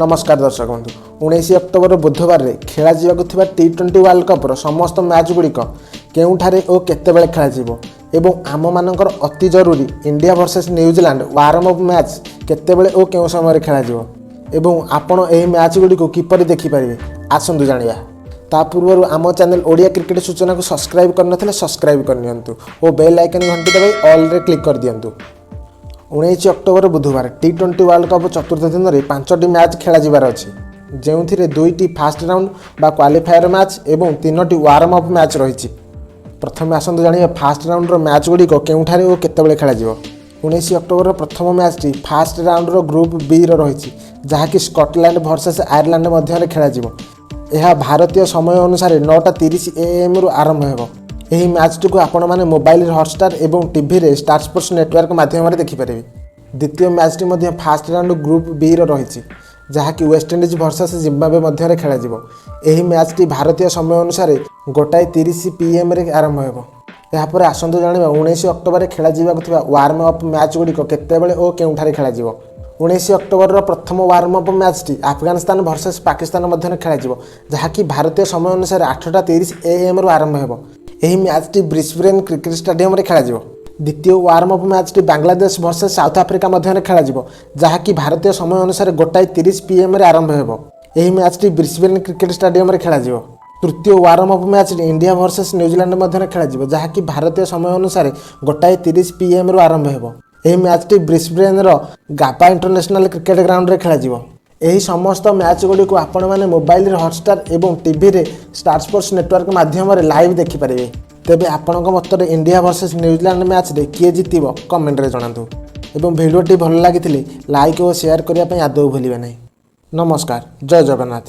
ନମସ୍କାର ଦର୍ଶକ ବନ୍ଧୁ। 19 ଅକ୍ଟୋବର ବୁଧବାରରେ ଖେଳାଯିବାକୁ ଥିବା ଟି-20 ୱାର୍ଲଡ କପ୍ର ସମସ୍ତ ମ୍ୟାଚ୍ ଗୁଡ଼ିକ କେଉଁଠାରେ ଓ କେତେବେଳେ ଖେଳାଯିବ ଏବଂ ଆମମାନଙ୍କର ଅତି ଜରୁରୀ India versus New Zealand warm up match କେତେବେଳେ ଓ କେଉଁ ସମୟରେ ଖେଳାଯିବ ଏବଂ ଆପଣ ଏହି ମ୍ୟାଚ୍ ଗୁଡ଼ିକୁ କିପରି ଦେଖିପାରିବେ, ଆସନ୍ତୁ ଜାଣିବା। ତା ପୂର୍ବରୁ ଆମ ଚ୍ୟାନେଲ୍ ଓଡ଼ିଆ କ୍ରିକେଟ୍ ସୂଚନାକୁ ସବସ୍କ୍ରାଇବ୍ କରିନଥିଲେ ସବସ୍କ୍ରାଇବ୍ କରିନିଅନ୍ତୁ ଓ ବେଲ୍ ଆଇକନ୍ ଘଣ୍ଟି ଦବାଇ ଅଲ୍ରେ କ୍ଲିକ୍ କରିଦିଅନ୍ତୁ। 19 ଅକ୍ଟୋବର ବୁଧବାର ଟି-20 ୱାର୍ଲଡ କପ୍ ଚତୁର୍ଥ ଦିନରେ ପାଞ୍ଚଟି ମ୍ୟାଚ୍ ଖେଳାଯିବାର ଅଛି, ଯେଉଁଥିରେ ଦୁଇଟି ଫାଷ୍ଟ ରାଉଣ୍ଡ ବା କ୍ୱାଲିଫାୟର ମ୍ୟାଚ୍ ଏବଂ ତିନୋଟି ୱାର୍ମ ଅପ୍ ମ୍ୟାଚ୍ ରହିଛି। ପ୍ରଥମେ ଆସନ୍ତୁ ଜାଣିବା ଫାଷ୍ଟ ରାଉଣ୍ଡର ମ୍ୟାଚ୍ ଗୁଡ଼ିକ କେଉଁଠାରେ ଓ କେତେବେଳେ ଖେଳାଯିବ। 19 ଅକ୍ଟୋବରର ପ୍ରଥମ ମ୍ୟାଚ୍ଟି ଫାଷ୍ଟ ରାଉଣ୍ଡର ଗ୍ରୁପ୍ ବିର ରହିଛି, ଯାହାକି ସ୍କଟଲ୍ୟାଣ୍ଡ ଭର୍ସେସ୍ ଆୟାରଲାଣ୍ଡ ମଧ୍ୟରେ ଖେଳାଯିବ। ଏହା ଭାରତୀୟ ସମୟ ଅନୁସାରେ 9:30 ଏଏମ୍ରୁ ଆରମ୍ଭ ହେବ। ଏହି ମ୍ୟାଚ୍ଟିକୁ ଆପଣମାନେ ମୋବାଇଲରେ ହଟଷ୍ଟାର ଏବଂ ଟିଭିରେ ଷ୍ଟାର ସ୍ପୋର୍ଟସ୍ ନେଟୱାର୍କ ମାଧ୍ୟମରେ ଦେଖିପାରିବେ। ଦ୍ୱିତୀୟ ମ୍ୟାଚ୍ଟି ମଧ୍ୟ ଫାଷ୍ଟ ରାଉଣ୍ଡ ଗ୍ରୁପ୍ ବିର ରହିଛି, ଯାହାକି ୱେଷ୍ଟଇଣ୍ଡିଜ୍ ଭର୍ସେସ୍ ଜିମ୍ବାବେ ମଧ୍ୟରେ ଖେଳାଯିବ। ଏହି ମ୍ୟାଚ୍ଟି ଭାରତୀୟ ସମୟ ଅନୁସାରେ 1:30 ପିଏମ୍ରେ ଆରମ୍ଭ ହେବ। ଏହାପରେ ଆସନ୍ତୁ ଜାଣିବା 19 ଅକ୍ଟୋବରରେ ଖେଳାଯିବାକୁ ଥିବା ୱାର୍ମ ଅପ୍ ମ୍ୟାଚ୍ ଗୁଡ଼ିକ କେତେବେଳେ ଓ କେଉଁଠାରେ ଖେଳାଯିବ। 19 ଅକ୍ଟୋବରର ପ୍ରଥମ ୱାର୍ମ ଅପ୍ ମ୍ୟାଚ୍ଟି ଆଫଗାନିସ୍ତାନ ଭର୍ସେସ୍ ପାକିସ୍ତାନ ମଧ୍ୟରେ ଖେଳାଯିବ, ଯାହାକି ଭାରତୀୟ ସମୟ ଅନୁସାରେ 8:30 ଏଏମ୍ରୁ ଆରମ୍ଭ ହେବ। ଏହି ମ୍ୟାଚ୍ଟି ବ୍ରିସବେନ୍ କ୍ରିକେଟ୍ ଷ୍ଟାଡିୟମରେ ଖେଳାଯିବ। ଦ୍ୱିତୀୟ ୱାର୍ମ ଅପ୍ ମ୍ୟାଚ୍ଟି ବାଂଲାଦେଶ ଭର୍ସେସ୍ ସାଉଥ ଆଫ୍ରିକା ମଧ୍ୟରେ ଖେଳାଯିବ, ଯାହାକି ଭାରତୀୟ ସମୟ ଅନୁସାରେ 1:30 ପିଏମ୍ରେ ଆରମ୍ଭ ହେବ। ଏହି ମ୍ୟାଚ୍ଟି ବ୍ରିସବେନ୍ କ୍ରିକେଟ୍ ଷ୍ଟାଡିୟମରେ ଖେଳାଯିବ। ତୃତୀୟ ୱାର୍ମ ଅପ୍ ମ୍ୟାଚ୍ଟି ଇଣ୍ଡିଆ ଭର୍ସେସ୍ ନ୍ୟୁଜିଲାଣ୍ଡ ମଧ୍ୟରେ ଖେଳାଯିବ, ଯାହାକି ଭାରତୀୟ ସମୟ ଅନୁସାରେ 1:30 ପିଏମ୍ରୁ ଆରମ୍ଭ ହେବ। ଏହି ମ୍ୟାଚ୍ଟି ବ୍ରିସବେନ୍ର ଗାବା ଇଣ୍ଟରନ୍ୟାସନାଲ କ୍ରିକେଟ୍ ଗ୍ରାଉଣ୍ଡରେ ଖେଳାଯିବ। ଏହି ସମସ୍ତ ମ୍ୟାଚ୍ ଗୁଡ଼ିକୁ ଆପଣମାନେ ମୋବାଇଲରେ ହଟଷ୍ଟାର ଏବଂ ଟିଭିରେ ଷ୍ଟାର ସ୍ପୋର୍ଟସ୍ ନେଟୱାର୍କ ମାଧ୍ୟମରେ ଲାଇଭ୍ ଦେଖିପାରିବେ। ତେବେ ଆପଣଙ୍କ ମତରେ ଇଣ୍ଡିଆ ଭର୍ସେସ୍ ନ୍ୟୁଜିଲାଣ୍ଡ ମ୍ୟାଚ୍ରେ କିଏ ଜିତିବ, କମେଣ୍ଟରେ ଜଣାନ୍ତୁ ଏବଂ ଭିଡ଼ିଓଟି ଭଲ ଲାଗିଥିଲେ ଲାଇକ୍ ଓ ସେୟାର କରିବା ପାଇଁ ଆଦୌ ଭୁଲିବେ ନାହିଁ। ନମସ୍କାର, ଜୟ ଜଗନ୍ନାଥ।